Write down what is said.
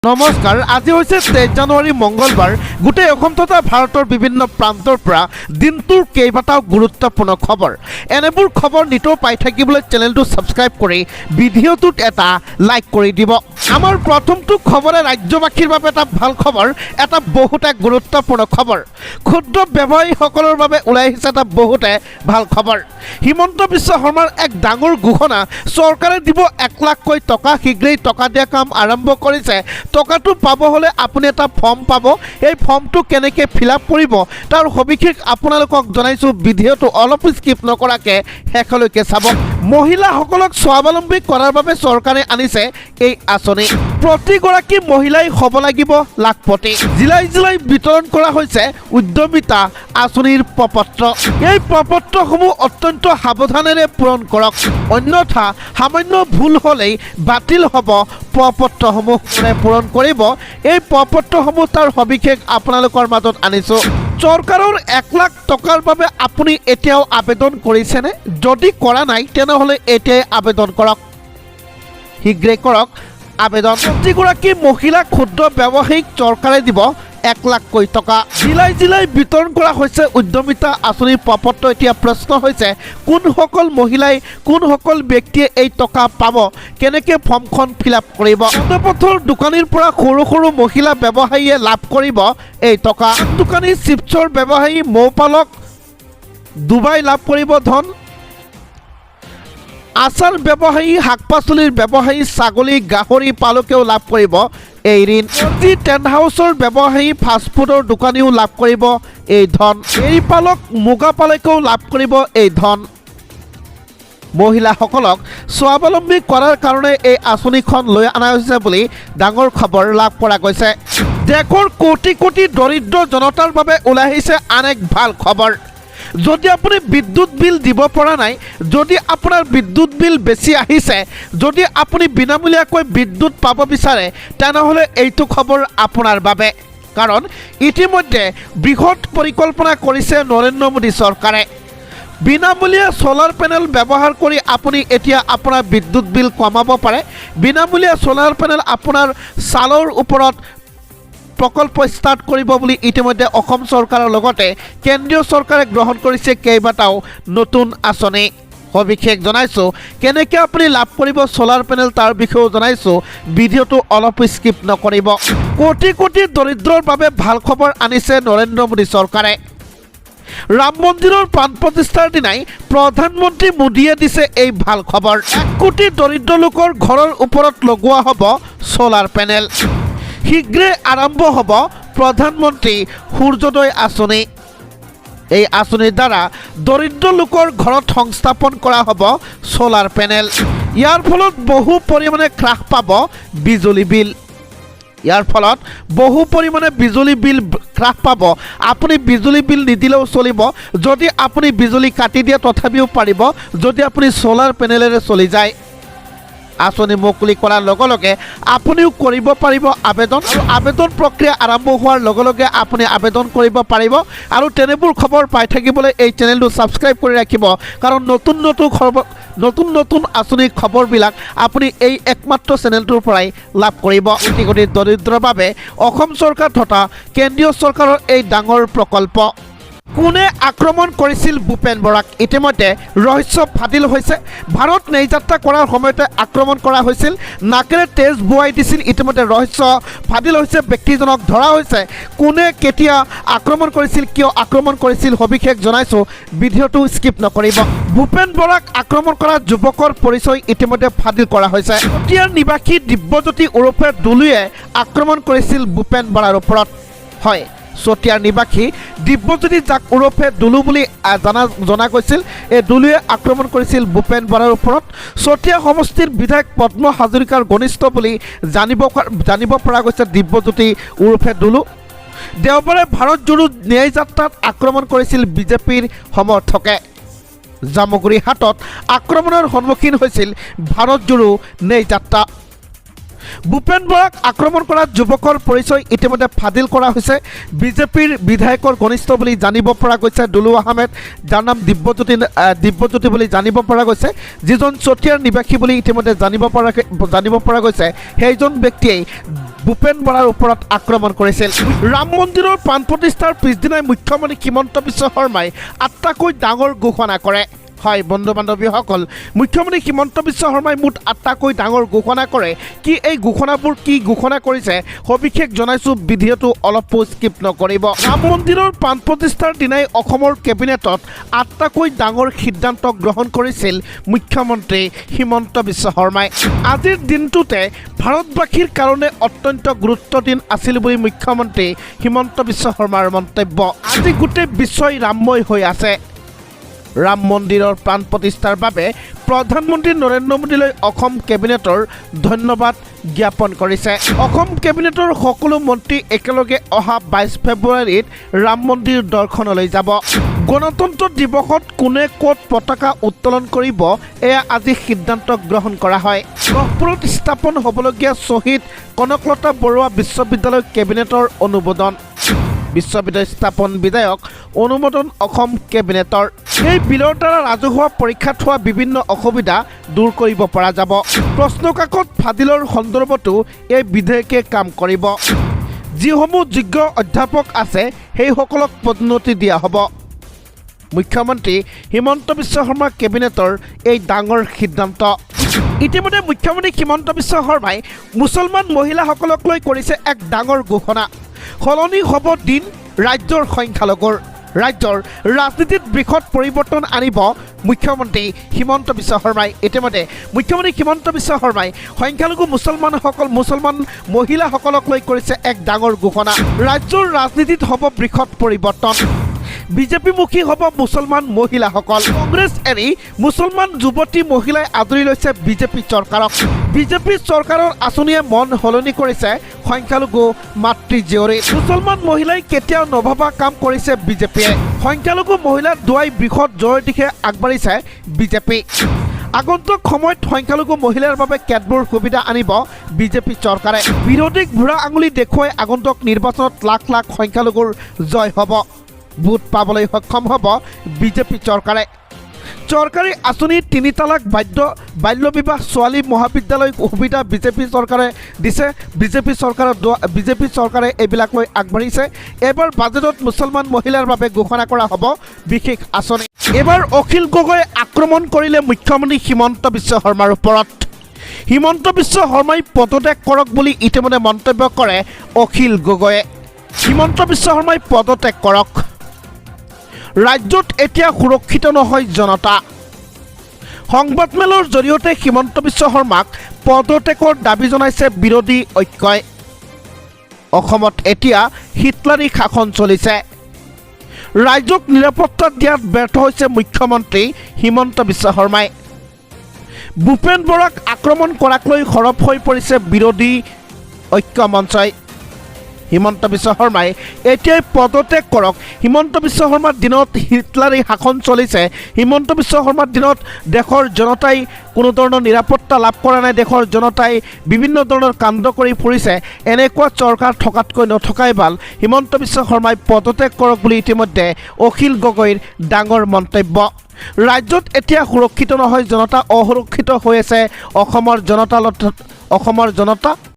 নমস্কাৰ। আজি হৈছে 23 জানুৱাৰী, মংগলবাৰ। গোটেই অসম তথা ভাৰতৰ বিভিন্ন প্ৰান্তৰ পৰা দিনটোৰ কেইবাটাও গুৰুত্বপূৰ্ণ খবৰ। এনেবোৰ খবৰ নিতৌ পাই থাকিবলৈ চেনেলটো ছাবস্ক্ৰাইব কৰি ভিডিঅ'টোত এটা লাইক কৰি দিব। আমাৰ প্ৰথমটো খবৰে ৰাজ্যবাসীৰ বাবে এটা ভাল খবৰ, এটা বহুতে গুৰুত্বপূৰ্ণ খবৰ। ক্ষুদ্ৰ ব্যৱসায়ীসকলৰ বাবে ওলাই আহিছে এটা বহুতে ভাল খবৰ। হিমন্ত বিশ্ব শৰ্মাৰ এক ডাঙৰ ঘোষণা, চৰকাৰে দিব 1 লাখকৈ টকা। শীঘ্ৰেই টকা দিয়া কাম আৰম্ভ কৰিছে। টকাটো পাব হ'লে আপুনি এটা ফৰ্ম পাব। এই ফৰ্মটো কেনেকৈ ফিল আপ কৰিব, তাৰ সবিশেষ আপোনালোকক জনাইছোঁ। ভিডিঅ'টো অলপো স্কিপ নকৰাকৈ শেষলৈকে চাব। মহিলাসকলক স্বাৱলম্বী কৰাৰ বাবে চৰকাৰে আনিছে এই আঁচনি। প্ৰতিগৰাকী মহিলাই হ'ব লাগিব লাখপতি। জিলাই জিলাই বিতৰণ কৰা হৈছে উদ্যমিতা আঁচনিৰ প্ৰপত্ৰ। এই প্ৰপত্ৰসমূহ অত্যন্ত সাৱধানেৰে পূৰণ কৰক, অন্যথা সামান্য ভুল হ'লেই বাতিল হ'ব প্ৰপত্ৰসমূহ। কোনে পূৰণ কৰিব এই প্ৰপত্ৰসমূহ, তাৰ সবিশেষ আপোনালোকৰ মাজত আনিছোঁ। চৰকাৰৰ 1 লাখ টকাৰ বাবে আপুনি এতিয়াও আবেদন কৰিছেনে? যদি কৰা নাই, তেনেহ'লে এতিয়াই আবেদন কৰক, শীঘ্ৰে কৰক আবেদন। প্ৰতিগৰাকী মহিলা ক্ষুদ্ৰ ব্যৱসায়ীক চৰকাৰে দিব 1 লাখকৈ টকা। জিলাই জিলাই বিতৰণ কৰা হৈছে উদ্যমিতা আঁচনিৰ প্ৰপত্ৰ। এতিয়া প্ৰশ্ন হৈছে, কোনসকল মহিলাই, কোনসকল ব্যক্তিয়ে এই টকা পাব, কেনেকৈ ফৰ্মখন ফিল আপ কৰিব? পদপথৰ দোকানীৰ পৰা সৰু সৰু মহিলা ব্যৱসায়ীয়ে লাভ কৰিব এই টকা। দোকানী, চিপছৰ ব্যৱসায়ী, মৌপালক, ডুবাই লাভ কৰিব ধন। আচাৰ ব্যৱসায়ী, শাক পাচলিৰ ব্যৱসায়ী, ছাগলী, গাহৰি পালকেও লাভ কৰিব এই ঋণ। যি টেণ্ট হাউচৰ ব্যৱসায়ী, ফাষ্টফুডৰ দোকানীও লাভ কৰিব এই ধন। এৰী পালক, মুগা পালকেও লাভ কৰিব এই ধন। মহিলাসকলক স্বাৱলম্বী কৰাৰ কাৰণে এই আঁচনিখন লৈ অনা হৈছে বুলি ডাঙৰ খবৰ লাভ কৰা গৈছে। দেশৰ কোটি কোটি দৰিদ্ৰ জনতাৰ বাবে ওলাই আহিছে আন এক ভাল খবৰ। যদি আপুনি বিদ্যুৎ বিল দিব পৰা নাই, যদি আপোনাৰ বিদ্যুৎ বিল বেছি আহিছে, যদি আপুনি বিনামূলীয়াকৈ বিদ্যুৎ পাব বিচাৰে, তেনেহ'লে এইটো খবৰ আপোনাৰ বাবে। কাৰণ ইতিমধ্যে বৃহৎ পৰিকল্পনা কৰিছে নৰেন্দ্ৰ মোদী চৰকাৰে। বিনামূলীয়া ছ'লাৰ পেনেল ব্যৱহাৰ কৰি আপুনি এতিয়া আপোনাৰ বিদ্যুৎ বিল কমাব পাৰে। বিনামূলীয়া ছ'লাৰ পেনেল আপোনাৰ ছালৰ ওপৰত প্ৰকল্প ষ্টাৰ্ট কৰিব বুলি ইতিমধ্যে অসম চৰকাৰৰ লগতে কেন্দ্ৰীয় চৰকাৰে গ্ৰহণ কৰিছে কেইবাটাও নতুন আঁচনি। সবিশেষ জনাইছোঁ, কেনেকৈ আপুনি লাভ কৰিব ছ'লাৰ পেনেল, তাৰ বিষয়েও জনাইছোঁ। ভিডিঅ'টো অলপ স্কিপ নকৰিব। কোটি কোটি দৰিদ্ৰৰ বাবে ভাল খবৰ আনিছে নৰেন্দ্ৰ মোদী চৰকাৰে। ৰাম মন্দিৰৰ প্ৰাণ প্ৰতিষ্ঠাৰ দিনাই প্ৰধানমন্ত্ৰী মোদীয়ে দিছে এই ভাল খবৰ। 1 কোটি দৰিদ্ৰ লোকৰ ঘৰৰ ওপৰত লগোৱা হ'ব ছ'লাৰ পেনেল। শীঘ্ৰে আৰম্ভ হ'ব প্ৰধানমন্ত্ৰী সূৰ্যোদয় আঁচনি। এই আঁচনিৰ দ্বাৰা দৰিদ্ৰ লোকৰ ঘৰত সংস্থাপন কৰা হ'ব ছ'লাৰ পেনেল। ইয়াৰ ফলত বহু পৰিমাণে হ্ৰাস পাব বিজুলী বিল। ইয়াৰ ফলত বহু পৰিমাণে বিজুলী বিল হ্ৰাস পাব। আপুনি বিজুলী বিল নিদিলেও চলিব। যদি আপুনি বিজুলী কাটি দিয়ে, তথাপিও পাৰিব, যদি আপুনি ছ'লাৰ পেনেলেৰে চলি যায়। আঁচনি মুকলি কৰাৰ লগে লগে আপুনিও কৰিব পাৰিব আবেদন আৰু আবেদন প্ৰক্ৰিয়া আৰম্ভ হোৱাৰ লগে লগে আপুনি আবেদন কৰিব পাৰিব। আৰু তেনেবোৰ খবৰ পাই থাকিবলৈ এই চেনেলটো ছাবস্ক্ৰাইব কৰি ৰাখিব, কাৰণ নতুন নতুন খবৰ, নতুন নতুন আঁচনিৰ খবৰবিলাক আপুনি এই একমাত্ৰ চেনেলটোৰ পৰাই লাভ কৰিব। কোটি কোটি দৰিদ্ৰৰ বাবে অসম চৰকাৰ তথা কেন্দ্ৰীয় চৰকাৰৰ এই ডাঙৰ প্ৰকল্প। কোনে আক্ৰমণ কৰিছিল ভূপেন বৰাক? ইতিমধ্যে ৰহস্য ফাদিল হৈছে। ভাৰত ন্যায় যাত্ৰা কৰাৰ সময়তে আক্ৰমণ কৰা হৈছিল, নাকেৰে তেজ বোৱাই দিছিল। ইতিমধ্যে ৰহস্য ফাদিল হৈছে, ব্যক্তিজনক ধৰা হৈছে। কোনে কেতিয়া আক্ৰমণ কৰিছিল, কিয় আক্ৰমণ কৰিছিল, সবিশেষ জনাইছোঁ। ভিডিঅ'টো স্কিপ নকৰিব। ভূপেন বৰাক আক্ৰমণ কৰা যুৱকৰ পৰিচয় ইতিমধ্যে ফাদিল কৰা হৈছে। চতিয়াৰ নিবাসী দিব্যজ্যোতি ওৰফে দুলুৱে আক্ৰমণ কৰিছিল ভূপেন বৰাৰ ওপৰত। হয়, চতিয়াৰ নিবাসী দিব্যজ্যোতি, যাক ওৰফে দুলু বুলি জনা গৈছিল, এই দুলুৱে আক্ৰমণ কৰিছিল ভূপেন বৰাৰ ওপৰত। চতিয়া সমষ্টিৰ বিধায়ক পদ্ম হাজৰিকাৰ ঘনিষ্ঠ বুলি জানিব পৰা গৈছে দিব্যজ্যোতি ওৰফে দুলু। দেওবাৰে ভাৰত জোড়ো ন্যায় যাত্ৰাত আক্ৰমণ কৰিছিল বিজেপিৰ সমৰ্থকে। জামুগুৰিহাটত আক্ৰমণৰ সন্মুখীন হৈছিল ভাৰত জোড়ো ন্যায় যাত্ৰা। ভূপেন বৰাক আক্ৰমণ কৰা যুৱকৰ পৰিচয় ইতিমধ্যে ফাদিল কৰা হৈছে। বিজেপিৰ বিধায়কৰ ঘনিষ্ঠ বুলি জানিব পৰা গৈছে দুলু আহমেদ, যাৰ নাম দিব্যজ্যোতি বুলি জানিব পৰা গৈছে। যিজন চতিয়াৰ নিবাসী বুলি ইতিমধ্যে জানিব পৰা গৈছে, সেইজন ব্যক্তিয়েই ভূপেন বৰাৰ ওপৰত আক্ৰমণ কৰিছিল। ৰাম মন্দিৰৰ প্ৰাণ প্ৰতিষ্ঠাৰ পিছদিনাই মুখ্যমন্ত্ৰী হিমন্ত বিশ্ব শৰ্মাই আঠটাকৈ ডাঙৰ ঘোষণা কৰে। হয় বন্ধু বান্ধৱীসকল, মুখ্যমন্ত্ৰী হিমন্ত বিশ্ব শৰ্মাই মুঠ আঠটাকৈ ডাঙৰ ঘোষণা কৰে। কি এই ঘোষণাবোৰ, কি ঘোষণা কৰিছে সবিশেষ জনাইছোঁ, ভিডিঅ'টো অলপো স্কিপ নকৰিব। ৰাম মন্দিৰৰ প্ৰাণ প্ৰতিষ্ঠাৰ দিনাই অসমৰ কেবিনেটত আঠটাকৈ ডাঙৰ সিদ্ধান্ত গ্ৰহণ কৰিছিল মুখ্যমন্ত্ৰী হিমন্ত বিশ্ব শৰ্মাই। আজিৰ দিনটোতে ভাৰতবাসীৰ কাৰণে অত্যন্ত গুৰুত্ব দিন আছিল বুলি মুখ্যমন্ত্ৰী হিমন্ত বিশ্ব শৰ্মাৰ মন্তব্য। আজি গোটেই বিশ্বই ৰামময় হৈ আছে। ৰাম মন্দিৰৰ প্ৰাণ প্ৰতিষ্ঠাৰ বাবে প্ৰধানমন্ত্ৰী নৰেন্দ্ৰ মোদীলৈ অসম কেবিনেটৰ ধন্যবাদ জ্ঞাপন কৰিছে। অসম কেবিনেটৰ সকলো মন্ত্ৰী একেলগে অহা 22 ফেব্ৰুৱাৰীত ৰাম মন্দিৰ দৰ্শনলৈ যাব। গণতন্ত্ৰ দিৱসত কোনে ক'ত পতাকা উত্তোলন কৰিব এয়া আজি সিদ্ধান্ত গ্ৰহণ কৰা হয়। গহপুৰত স্থাপন হ'বলগীয়া শ্বহীদ কনকলতা বৰুৱা বিশ্ববিদ্যালয় কেবিনেটৰ অনুমোদন। বিশ্ববিদ্যালয় স্থাপন বিধেয়ক অনুমোদন অসম কেবিনেটৰ। এই বিলৰ দ্বাৰা ৰাজহুৱা পৰীক্ষাত হোৱা বিভিন্ন অসুবিধা দূৰ কৰিব পৰা যাব। প্ৰশ্নকাকত ফাদিলৰ সন্দৰ্ভতো এই বিধেয়কে কাম কৰিব। যিসমূহ যোগ্য অধ্যাপক আছে সেইসকলক পদোন্নতি দিয়া হ'ব। মুখ্যমন্ত্ৰী হিমন্ত বিশ্ব শৰ্মা কেবিনেটৰ এই ডাঙৰ সিদ্ধান্ত। ইতিমধ্যে মুখ্যমন্ত্ৰী হিমন্ত বিশ্ব শৰ্মাই মুছলমান মহিলাসকলক লৈ কৰিছে এক ডাঙৰ ঘোষণা। সলনি হ'ব দিন ৰাজ্যৰ সংখ্যালঘুৰ। ৰাজ্যৰ ৰাজনীতিত বৃহৎ পৰিৱৰ্তন আনিব মুখ্যমন্ত্ৰী হিমন্ত বিশ্ব শৰ্মাই। ইতিমধ্যে মুখ্যমন্ত্ৰী হিমন্ত বিশ্ব শৰ্মাই সংখ্যালঘু মুছলমান মহিলাসকলক লৈ কৰিছে এক ডাঙৰ ঘোষণা। ৰাজ্যৰ ৰাজনীতিত হ'ব বৃহৎ পৰিৱৰ্তন। বিজেপিমুখী হ'ব মুছলমান মহিলাসকল। কংগ্ৰেছ এৰি মুছলমান যুৱতী মহিলাই আদৰি লৈছে বিজেপি চৰকাৰক। বিজেপি চৰকাৰৰ আঁচনিয়ে মন সলনি কৰিছে সংখ্যালঘু মাতৃ জীয়ৰী। মুছলমান মহিলাই কেতিয়াও নভবা কাম কৰিছে বিজেপিয়ে। সংখ্যালঘু মহিলাৰ দুৱাই বৃহৎ জয়ৰ দিশে আগবাঢ়িছে বিজেপি। আগন্তুক সময়ত সংখ্যালঘু মহিলাৰ বাবে কেতবোৰ সুবিধা আনিব বিজেপি চৰকাৰে। বিৰোধীক বুঢ়া আঙুলি দেখুৱাই আগন্তুক নিৰ্বাচনত লাখ লাখ সংখ্যালঘুৰ জয় হ'ব। ভোট পাবলৈ সক্ষম হ'ব বিজেপি চৰকাৰে। চৰকাৰী আঁচনি তিনি তালাক, বাল্য বিবাহ, ছোৱালী মহাবিদ্যালয় সুবিধা বিজেপি চৰকাৰে দিছে। বিজেপি চৰকাৰে এইবিলাক লৈ আগবাঢ়িছে। এইবাৰ বাজেটত মুছলমান মহিলাৰ বাবে ঘোষণা কৰা হ'ব বিশেষ আঁচনি। এইবাৰ অখিল গগৈয়ে আক্ৰমণ কৰিলে মুখ্যমন্ত্ৰী হিমন্ত বিশ্ব শৰ্মাৰ ওপৰত। হিমন্ত বিশ্ব শৰ্মাই পদত্যাগ কৰক বুলি ইতিমধ্যে মন্তব্য কৰে অখিল গগৈয়ে। হিমন্ত বিশ্ব শৰ্মাই পদত্যাগ কৰক। ৰাজ্যত এতিয়া সুৰক্ষিত নহয় জনতা। সংবাদমেলৰ জৰিয়তে হিমন্ত বিশ্ব শৰ্মাক পদত্যাগৰ দাবী জনাইছে বিৰোধী ঐক্যই। অসমত এতিয়া হিটলাৰী শাসন চলিছে। ৰাইজক নিৰাপত্তা দিয়াত ব্যৰ্থ হৈছে মুখ্যমন্ত্ৰী হিমন্ত বিশ্ব শৰ্মাই। ভূপেন বৰাক আক্ৰমণ কৰাক লৈ সৰব হৈ পৰিছে বিৰোধী ঐক্য মঞ্চই। হিমন্ত বিশ্ব শৰ্মাই এতিয়াই পদত্যাগ কৰক। হিমন্ত বিশ্ব শৰ্মাৰ দিনত হিটলাৰী শাসন চলিছে। হিমন্ত বিশ্ব শৰ্মাৰ দিনত দেশৰ জনতাই কোনো ধৰণৰ নিৰাপত্তা লাভ কৰা নাই। দেশৰ জনতাই বিভিন্ন ধৰণৰ কাণ্ড কৰি ফুৰিছে। এনেকুৱা চৰকাৰ থকাতকৈ নথকাই ভাল। হিমন্ত বিশ্ব শৰ্মাই পদত্যাগ কৰক বুলি ইতিমধ্যে অখিল গগৈৰ ডাঙৰ মন্তব্য। ৰাজ্যত এতিয়া সুৰক্ষিত নহয় জনতা, অসুৰক্ষিত হৈ আছে অসমৰ জনতা, অসমৰ জনতা।